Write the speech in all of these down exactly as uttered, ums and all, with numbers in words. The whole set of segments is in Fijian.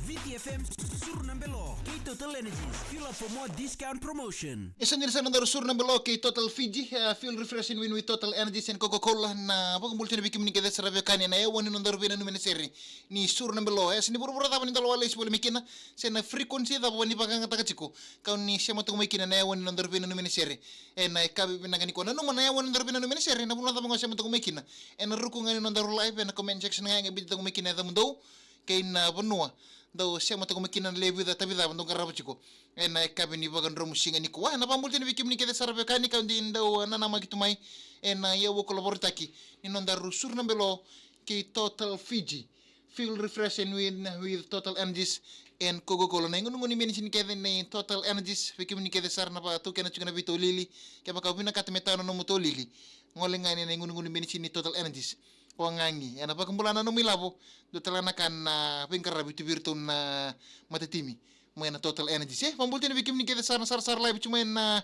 City F M, Suru na Belo kei Total Energies. Fuel up for more discount promotion. E sa dina sara na nodaru Suru na Belo kei Total Fiji, e, fuel refresh and win with Total Energies and Coca-Cola. Na vakabula tiko vei kemuni kece sara veiwekani ena yawa ni nodaru veinanumi na sere ni Suru na Belo. E sa ni vuravura cava ni dola walesi voli mai kina, se na frequency cava ni vakayagataka tiko, kau ni sema toka mai kina na yawa ni nodaru veinanumi na sere. Ena yakavi vinaka nikua, nanuma na yawa ni nodaru veinanumi na sere, na vanua cava ga o sema toka mai kina. Ena ruku ga ni nodaru live, ena comment section ga e biuta toka mai kina e yacamudou kei na vanua dou sema toka mai kina, na levu ca tavi cava dou qarava tiko. Ena yakavi ni vakadromusiga nikua, ena vakabula tiko vei kemuni kece sara veiwekani, kau dei dau nanamaki tu mai ena yawa kolaborataki ni nodaru Suru na Belo kei Total Fiji. Fuel refresh and win with Total Energies and Coca-Cola. Na igunugunu ni menisini kece nei Total Energies, vei kemuni kece sara na vakataukena tiko na veitolili. Kevaka o vinakata me tawa na nomu tolili, gole ga yani na igunugunu menisini Total Energies. O gagi ena vakabula na nomu ilavo, dua tale na ka na veiqaravi tu vei iratou na matatimi mai na Total Energies. E vakabula tiko vei kemuni kece sara na sarasara live tu mai na,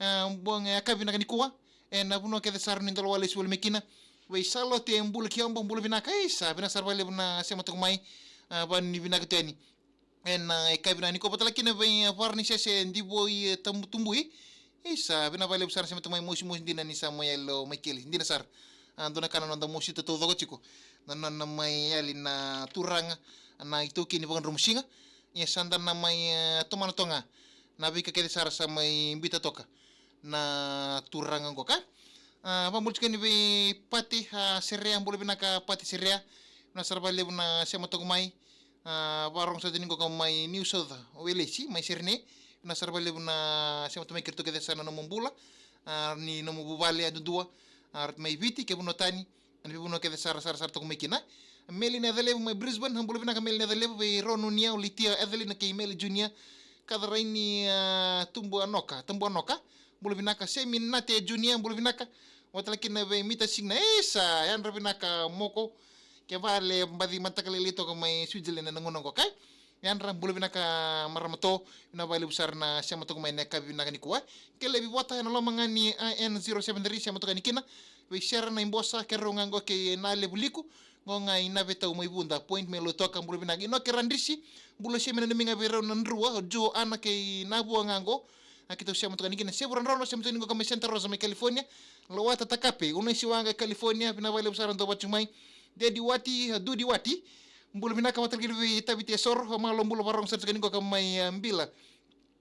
e, bogi, e, yakavi vinaka nikua. Ena vanua kece sara ni dola walesi voli mai kina, vei Salote e bula ki Obo, bula vinaka. Isa, vinaka sara vakalevu na sema toka mai, a, vanua ni vinaka tu yani. Ena, e, yakavi vinaka nikua, vata tale kina vei, e, Varanisese Divoi, e, Tabu-, Tubui. Isa, vinaka vakalevu sara na sema toka mai, mosimosi dina ni sa mai yali o Maikeli, dina sara. A, dua na ka na noda mosita taucoko tiko na nona mai yali na turaga na itaukei ni vakadromusiga. Ia sa da na mai, e, tomana toka ga na veika kece sara sa mai biuta toka na turaga oqo ka. A, vakabula tiko yani vei Pati, a, Serea, bula vinaka Pati Serea. Vinaka sara vakalevu na sema toka mai. A, vakarogo sara tiko ni qo ka mai New South Wales, mai Sydney. Vinaka sara vakalevu na sema toka mai kei iratou kece sara na nomu bula, a, ni nomu vuvale yadudua, a, mai Viti kei vanua tani. Ena veivanua kece sara, sara, sara toka mai kina. Meli na Yacalevu mai Brisbane, bula vinaka Meli na Yacalevu, vei Ronu Niau, Litia, Ethelina kei Meli Junior. Kacaraini, a, Tubuanoka, Tabuanoka. Bula vinaka Semi Nate Junior, bula vinaka. Vata tale kina vei Mita Signa, isa, yadra vinaka Moko. Kevale baci mataka lailai toka mai Switzerland ena gauna oqo, okay? Yadra, bula vinaka marama to, vinaka vakalevu sara na sema toka mai ena yakavi vinaka nikua. Kelevi Vota ena loma ga ni I N zero seven three, sema toka yani kina. Vei Sera na Ibosa, keirau ga qo kei Nalevu Liku, qo ga i Navetau mai Vuda, point mai Lautoka, bula vinaka. Inoke Radrisi, bula sema nanumi ga vei rau na Drua, o Joe, Ana kei Navua ga qo. A, keitou sema toka yani kina. Sevu Radrau, sema toka yani qo ka mai Santa Rosa mai California. Lawata Takape, Unaisi Waqa e California, vinaka vakalevu sara dou vata tiko mai. Dedi Wati, a, Dudi Wati. Bula vinaka vata tale kina vei Tavi Tesoro, o Malo, bula, vakarogo sara tiko yani qo ka mai, a, Bila.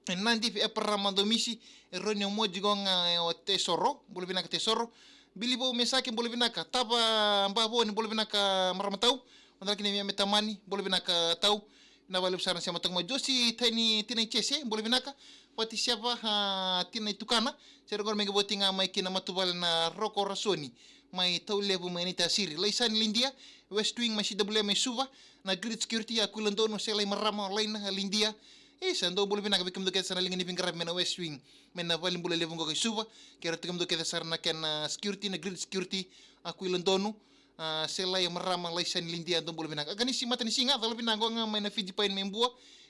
E Nadi, vei Eparama Domisi, e Roni, o Moji qo ga, e, o Tesoro, bula vinaka Tesoro. Bili Vou Mesake, bula vinaka. Tava Bavoni, bula vinaka marama tau. Vata tale kina vei Yame Tamani, bula vinaka tau. Vinaka vakalevu sara na sema toka mai. Josi Tani, Tina i Jese, bula vinaka. Vati Seva, a, Tina i Tukana. Sere qori mai qo voti ga mai kina matavuvale na Roko Rasoni mai Taulevu mai Naitasiri. Laisani Lidia, West Wing mai C W mai Suva. Na Grid Security, a, Kuiladonu, Selai marama, Laina, a, Lidia. Isa, dou bula vinaka vei kemudou kece sara na liga ni veiqaravi mai na West Wing, mai na valenibula levu qo kai Suva. Kei iratou kemudou kece sara na kena security, na Grid Security, a, Kuiladonu, a, Selai marama, Laisani Lidia, dou bula vinaka. Aganisi Matanisiga, colo vinaka qo ga mai na Fiji Pine mai Bua.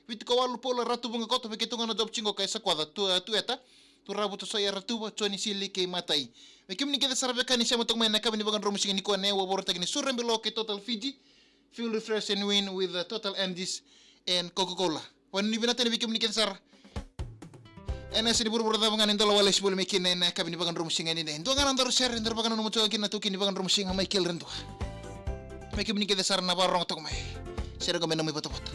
Vitu ka walu Paula Ratuva Gakoto, vei keitou ga na job tiko qo kai Sakoca, tu, a, Tueta. Turavu Tosoya Ratuva, Joni Sili kei Matai. Vei kemuni kece sara veiwekani sema toka mai ena yakavi ni vakadromusiga nikua, na yawa vakarautaki ni Suru na Belo kei Total Fiji. Fuel refresh and win with, uh, Total Energies and Coca-Cola. Vanuinui vinaka tale vei kemuni kece sara. Ena yasa ni vuravura cava ga ni dola walesi voli mai kina ena yakavi ni vakadromusiga nikua. Dua ga na nodaru sere, daru vakananuma tiko kina na itaukei ni vakadromusiga, Michael Redua. Vei kemuni kece sara na vakarogo toka mai. Sere qo me nomu ivotavota.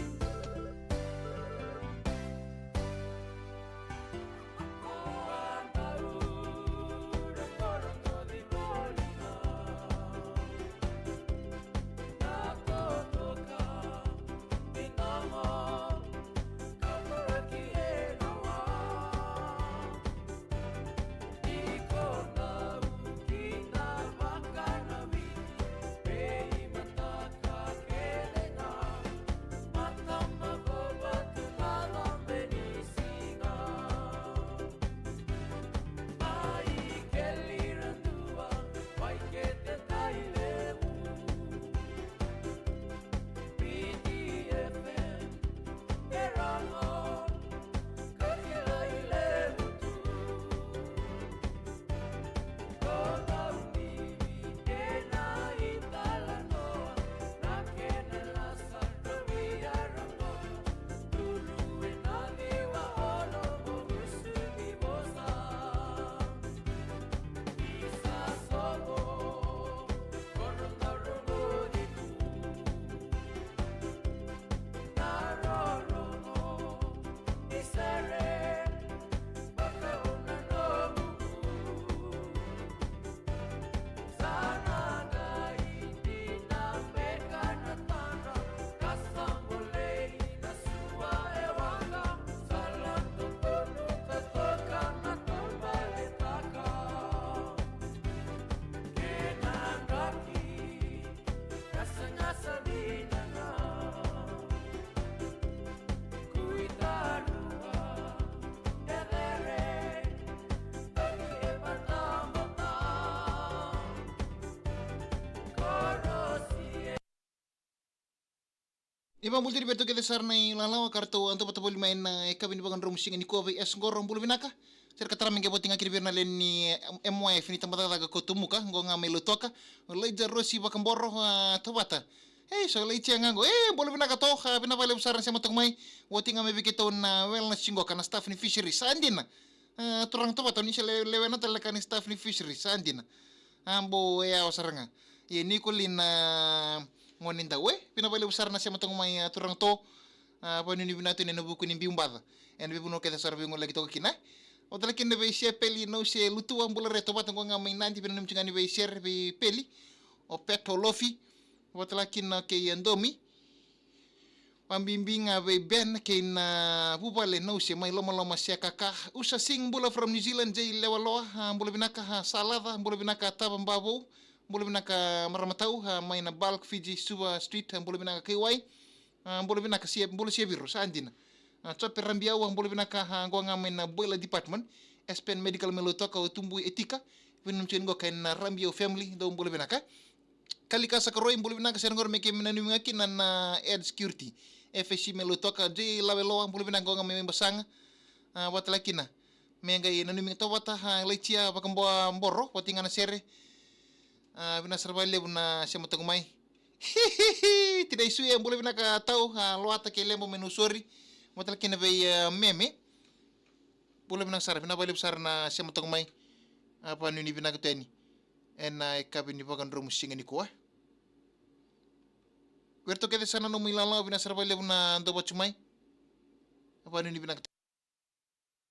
Ni vakabula tiko vei iratou kece sara na ilalawa ka ratou a dua vata voli mai na yakavi ni vakadromu siga nikua vei S Qoro, bula vinaka. Sere ka tara mai qai voti ga kina vei ira na lewe ni M Y F ni tabacakacaka ko Tomuka, qo ga mai Lautoka. Elijah Rosi Vakaboro, a, Tovata. Ei, so Elijah ga qo. E, bula vinaka to, a, vinaka vakalevu sara na sema toka mai. Voti ga mai vei keitou na wellness qo ka na staff ni fishery. Sa dina. A, turaga Tovata, ni se le-, lewena tale ka ni staff ni fishery. Sa dina. A, bo, e, yawa sara ga. Ia, Nicolina, a, Gonedau, e, vinaka vakalevu sara na sema toka mai, a, turaga to. A, vakanuinui vinaka tu ena vuku ni biu baca. Ena veivanua kece sara veigaluelaki toka kina. Vata tale kina vei Siapeli Nause Lutua, bula re Tovata qo ga mai Nadi, veinanumi tiko ga ni vei Sere, vei Peli. O Peto Lofi. Vata tale kina kei Adomi. Vabibi ga vei Ben kei na vuvale Nause mai Lomaloma Sekaka. Usa Singh, bula from New Zealand, Jay Lewaloa, a, bula vinaka, a, Salaca, bula vinaka Tava Bavou, bula vinaka Maramatau, a, mai na Bulk Fiji Suva Street, a, bula vinaka Kaiwai. A, bula vinaka Sia, bula Siaviro, sa dina. A, Jope Rabiau, a, bula vinaka, a, qo ga mai na Boiler Department, Aspen Medical mai Lautoka, o Tubui Etika, veinanumi tiko qo kei na Rabiau family, dou bula vinaka. Kalika Sakaroi, bula vinaka, sere qori me keimami nanumi ga kina na Air Security, F S C mai Lautoka, J Laveloa, bula vinaka qo ga mai Basaga, a, vata tale kina. Me qai nanumi ga Tovata, a, Laitia Vakaboro, vati ga na sere, a, vinaka sara vakalevu na sema toka mai. Hihihi, Tinai Sue, bula vinaka tau, a, Loata kei Lebo mai Nausori, vata tale kina vei, a, Meme. Bula vinaka sara, vinaka vakalevu sara na sema toka mai. A, vakanuinui vinaka tu yani. Ena yakavi ni vakadromu siga nikua. Vei iratou kece sara na nomu ilalawa, vinaka sara vakalevu na dau vatu mai. A, vakanuinui vinaka.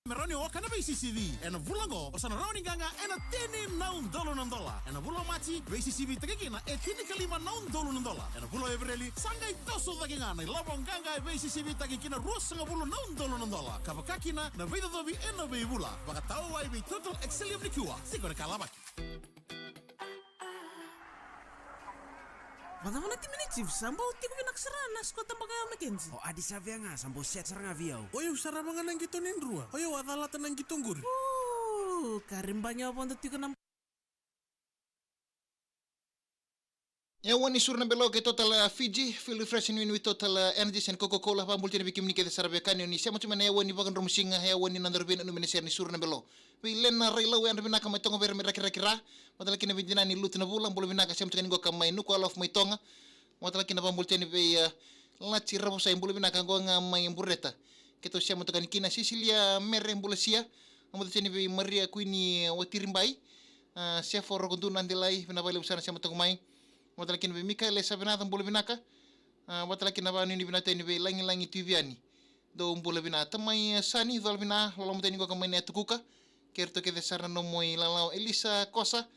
Me rawa ni o kana vei C C V ena vula qo, o sa na rawa ni qaqa ena tini na udolu na dola. Ena vula o Maji, vei C C V taki kina e tinikalima na udolu na dola. Ena vula o Epereli, sa qai toso cake ga na ilavo qaqa e vei C C V taki kina ruasagavulu na udolu na dola. Ka vaka kina na veicocovi ena veivula. Vakatawa wai vei Total Excellium nikua. Tiko na ka lavaki. Vakacava na timi ni Chiefs? Sa bau tiko vinaka sara na squad tabaka ya o McKenzie. O Adi Savea ga sa bau set sara ga vei au. O yau sa rava ga na qito ni drua. O yau a calata na qito qori. Uu, ka ribagi au vodo tiko na. E wani suru na belo kei Total, uh, Fiji, feel refreshing win with Total, uh, Energies and Coca-Cola. Vakabula tiko yani vei kemuni kece sara vei kani oni sema tu mai na e wani vakadromu siga, e wani na dorovi na numene sere ni suru na belo. Vei Lena Railau, yadra vinaka mai Togovere mai Rakiraki Ra. Vata tale kina vei Dinani Lutu na Vula, bula vinaka, sema tu yani qo ka mai Nuku'alofa mai Toga. Vata tale kina vakabula tiko yani vei, uh, Lati Ravosai, bula vinaka qo ga mai Bureta. Keitou sema tu yani kina Sisilia Mere, bula sia. Vata tale kina vei Maria Kuini Watiribai. A, Sefo Rokoduna Delai, vinaka vakalevu sara na sema toka mai. Vata tale kina vei Mikaele Savenaca, bula vinaka. A, vata tale kina vakanuinui vinaka tu yani vei Lagilagi Tuiviani. Dou bula vinaka. Tamai, e, Sani, cola vinaka, loloma tu yani qo ka mai na yatu Kuka. Kei iratou kece sara na nomu ilalawa Elisa Kosa.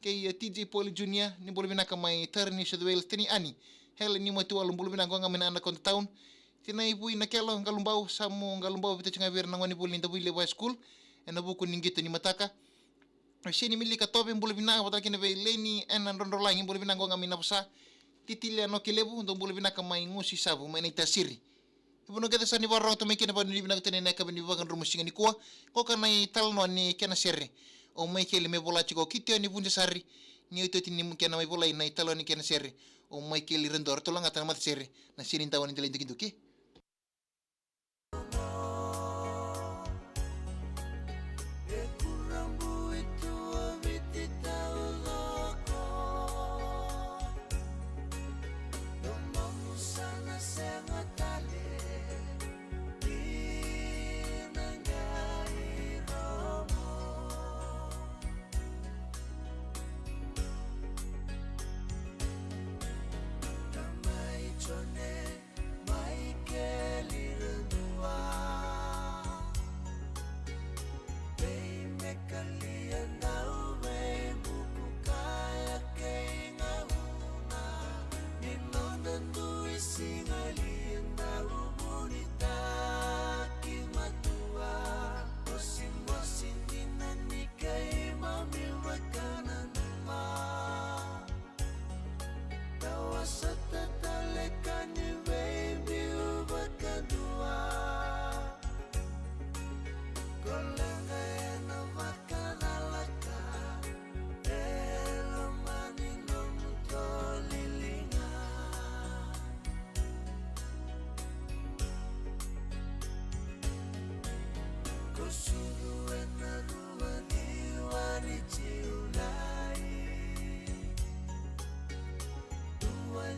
Kei, e, T J Paul Junior, ni bula vinaka mai Tarini, South Wales, Teni Ani. Helen ni Matiwalu, bula vinaka qo ga mai na Anaconda Town. Tinai Vui Nakelo, Qalubau, Samu Qalubau, vei iratou ga vei ira na gonevuli ni Davuilevu High School. Ena vuku ni qito ni mataka. Seni Milika Tove, bula vinaka, vata tale kina vei Leni ena Drodrolagi, bula vinaka qo ga mai Navosa. Titilia Nokelevu, dou bula vinaka mai Gusi Savu, mai Naitasiri. E vanua kece sara ni vakarorogo tu mai kina, vakanuinui vinaka tu yani ena yakavi ni vakadromu siga nikua. Qo ka na italanoa ni kena sere. O Maikeli me vola tiko o Kitioni Vujasari. Ni otioti ni kena mai volai na italanoa ni kena sere. O Maikeli Redor, ratou lagata na matasere. Na seni dawa ni delai dukiduki.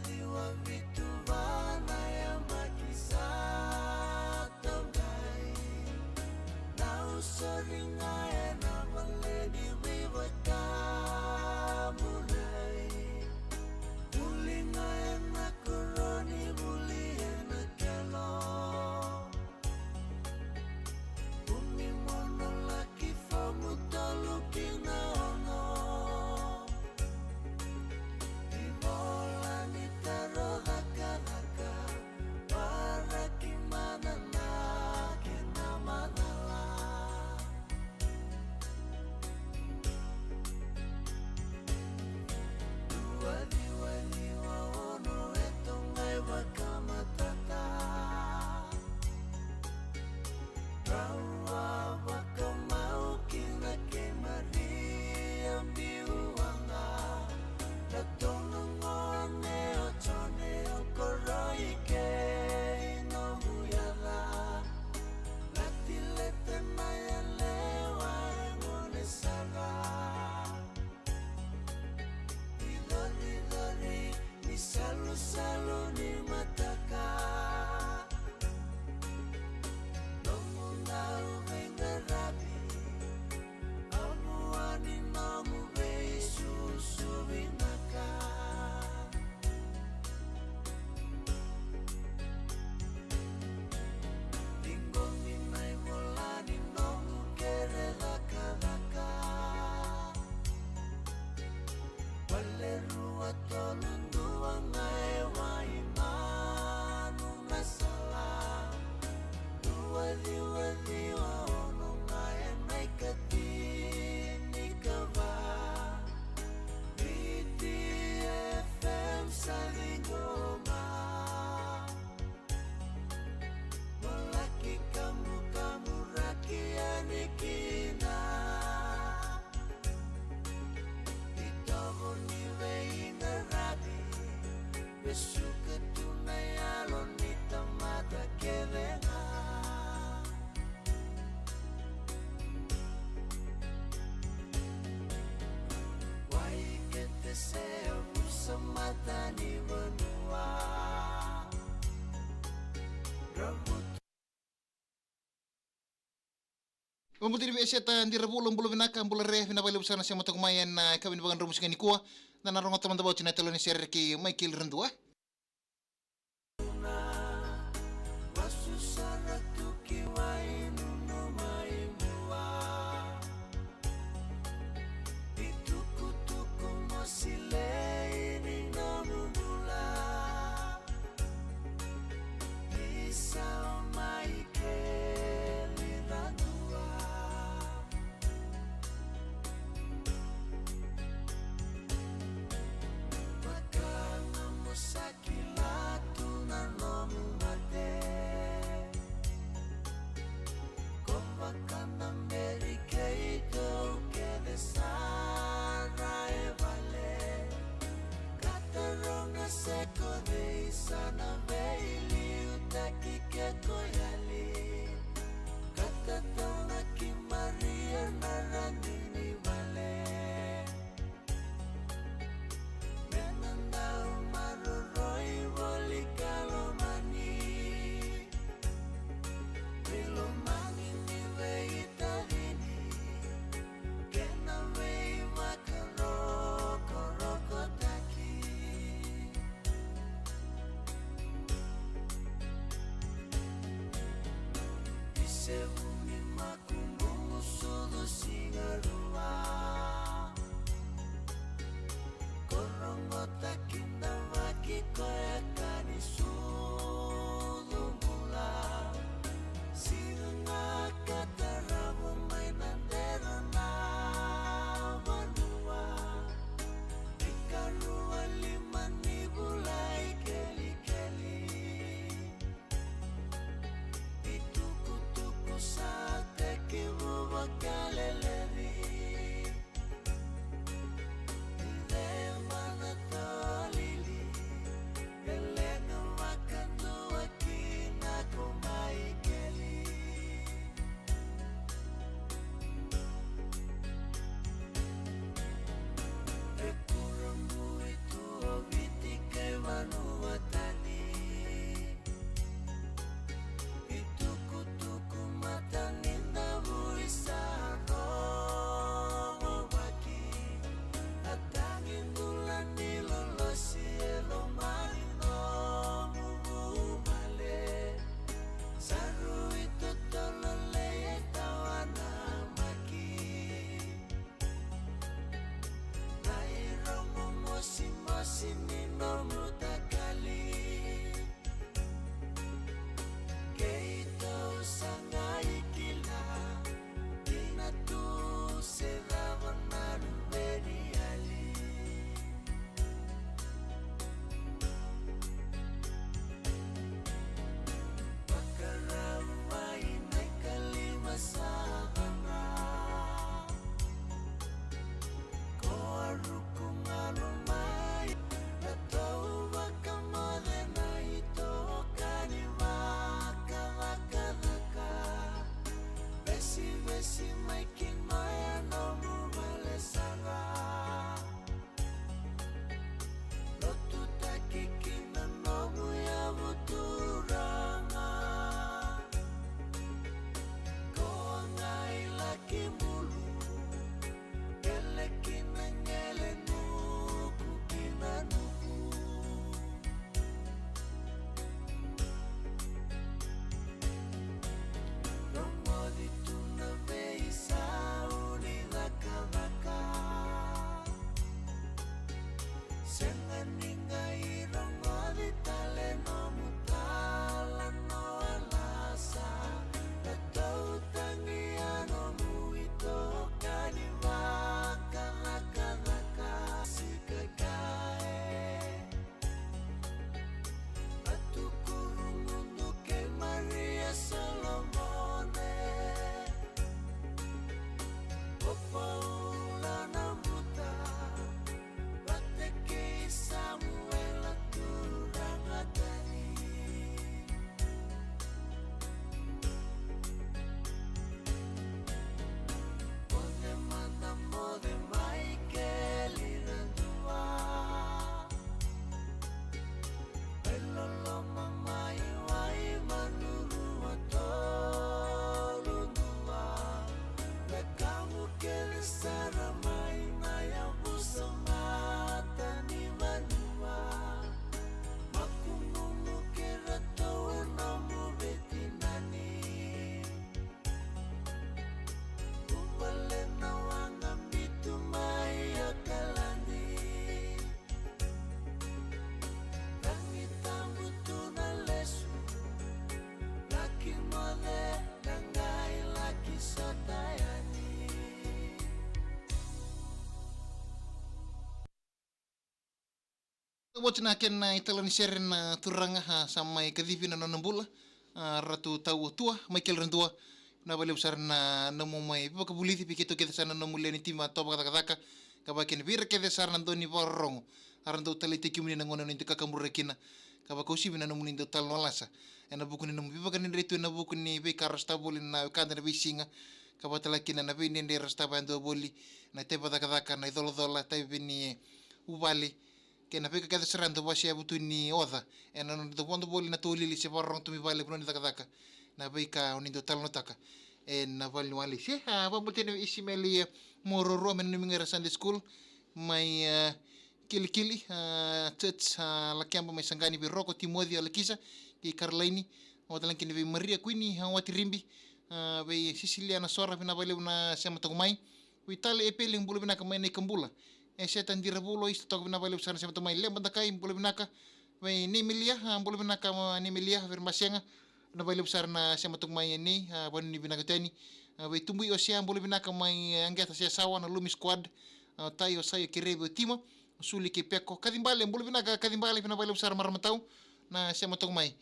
Ciwa vitu va na yabaki sa tokai. Na usori ga ena vale ni veivakabulai. Vuli ga ena koroni, vuli ena kelo. Umi mono laki fomu tolu ki na ono. Ni vola ni taro cakacaka, waraki mana na kena macala. Dua ciwa ciwa ono e tokai vakamatata. Rawa vakamau kina kei Maria Biuaga. Na tolu gone o Jone, o koroi kei nomu yaca. Lati lete na yalewa e gone sara. Ni cori, ni cori, ni salusalu ni mataka. Nomu dau veiqaravi, a vua ni nomu veisusu vinaka. Ciqomi na ivola ni nomu kere cakacaka. Vale rua tolu dua ga e waimanu na sala. Dua ciwa ciwa ono ga e na ikati ni kava. Viti F M sa ciqoma. Mo laki kamukamuraki yani kina. Itovo ni veiqaravi, me suka tu na yalo ni tamata kece ga. Wai kete se a vusa mata ni vanua. Ravutu. Vabuti ni veiseta dira vula, bula vinaka, bula re, vinaka vakalevu sara na sema toka mai ena, e, kavi ni vakadromu siga nikua. Da na rogoca mada vauti na talo ni sere kei Michael Radua. Vasu sara tu ki wai nunu mai mua. Itukutuku mo silei ni nomu bula. Ni sa mai keli radua. Vaka ga mo sa kila tu na nomu mate. Ko vaka na beri keitou kece sara e vale. Ka taroga se ko cei sa na veiliutaki ke ko yali. Ka tataunaki Maria na radini vale. Me na dau maroroi voli ka lomani. Me lomani ni veitacini. Kena veivakarokorokotaki. Voti na kena italani sere na turaga, a, sa mai kacivi na nona bula, a, Ratu Tau Otua, Michael Radua. Vinaka vakalevu sara na nomu mai vakavulici vei keitou kece sara na nomu lewe ni tima toa vakacakacaka, ka vaka kina vei ira kece sara na dau ni vakarorogo. A ra dau taleitaki kemuni na gauna ni dau kakabura kina, ka vakauasivi na nomuni dau talanoa lasa ena vuku ni nomu veivakadeitaki tu ena vuku ni veika ra sotava voli na wekada na veisiga, ka vakatalega kina na veidredre ra sotava yadua voli, na itavi vakacakacaka, na icolacola, itavi ni vuvale, kei na veika kece sara e dau vakaseyavu tu ni oca ena nodra dau vodo voli na taulili se vakarorogo tu mai vale, vanua ni cakacaka, na veika o ni dau talanoataka ena vale ni walesi. A, vakabauta ni Isimeli, e, Mororo, me nanumi ga ira Sunday school mai, e, Kilikili, a, Church, a, Lakeba mai Saqani, vei Roko, Timoci, Alekisa kei Karolaini, vakatalega kina vei Maria Kuini, a, Watiribi, a, vei Sisilia Nasora, vinaka vakalevu na sema toka mai. Vei Tale Epeli, bula vinaka mai Naikabula. Eseta Diravulo, Isa toka, vinaka vakalevu sara na sema toka mai. Leba Dakai, bula vinaka. Vei Nemelia, a, bula vinaka mai Nemelia, vei ira Basega. Vinaka vakalevu sara na sema toka mai Nei, a, vanua ni vinaka tu yani. A, vei Tubui Osea, bula vinaka mai, e, Aqeta Seyasawa, na Lumi Squad. A, Tai, o Sai, o Kerevi, o Tima, o Suli kei Peko. Kacibale, bula vinaka Kacibale, vinaka vakalevu sara marama tau na sema toka mai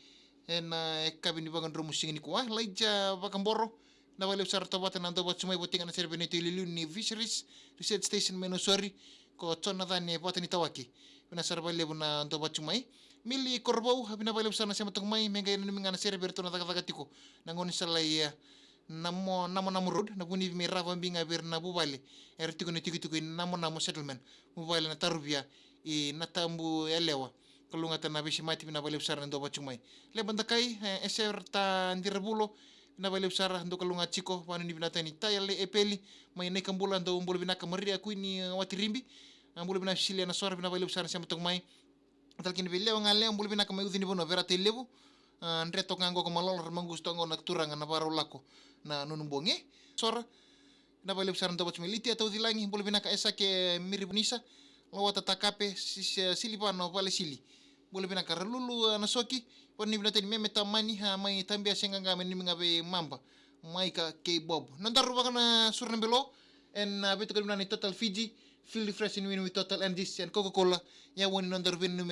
ena, e, yakavi ni vakadromu siga nikua. Laija Vakaboro, vinaka vakalevu sara, tovata na dau vatu mai, voti ga na sere vei neitou iliuliu ni Fisheries Research Station mai Nausori, ko Jonathan e Vata ni Tawaki. Vinaka sara vakalevu na dau vatu mai. Mili Korovou, vinaka vakalevu sara na sema toka mai, me qai nanumi ga na sere vei iratou na cakacaka tiko na gaunisala, e, Namo, Namonamu Road, na vunivi me rawa bibi ga vei ira na vuvale era tiko na tikotiko i Namonamu Settlement, vuvale na Taruvia i Natabu Yalewa. Kalougata na veisemati, vinaka vakalevu sara na dau vatu mai. Leba Dakai, e, Eseta Diravulo, vinaka vakalevu sara, dau kalougata tiko, vanua ni vinaka tu yani. Tale Epeli mai Naikabula, dau bula vinaka. Maria Kuini, e, Watiribi, a, bula vinaka. Sisilia Nasora, vinaka vakalevu sara na sema toka mai. Tale kina vei Lewa Galewa, bula vinaka mai Ucunivanua, vei Ratu Levu, a, Dre toka ga qo ko Malolo, ra maqusa toka qo na turaga na Vakarau Lako na nunu bogi. Sora, vinaka vakalevu sara na dau vatu mai. Litia Taucilagi, bula vinaka. Esake Miri Vunisa, Lowata Takape, Sis-, e, Silivano Valesili, bula vinaka. Ralulu, a, Nasoki, vanua ni vinaka tu yani. Meme Tamani, a, mai Tabea se qaqa, me nanumi ga vei Maba, Maika kei Bob. Nodaru vaka na sura na belo ena, a, veitokoni vinaka ni Total Fiji, feel refreshing win with Total Energies and Coca-Cola. Ia, vua ni nodaru veinanumi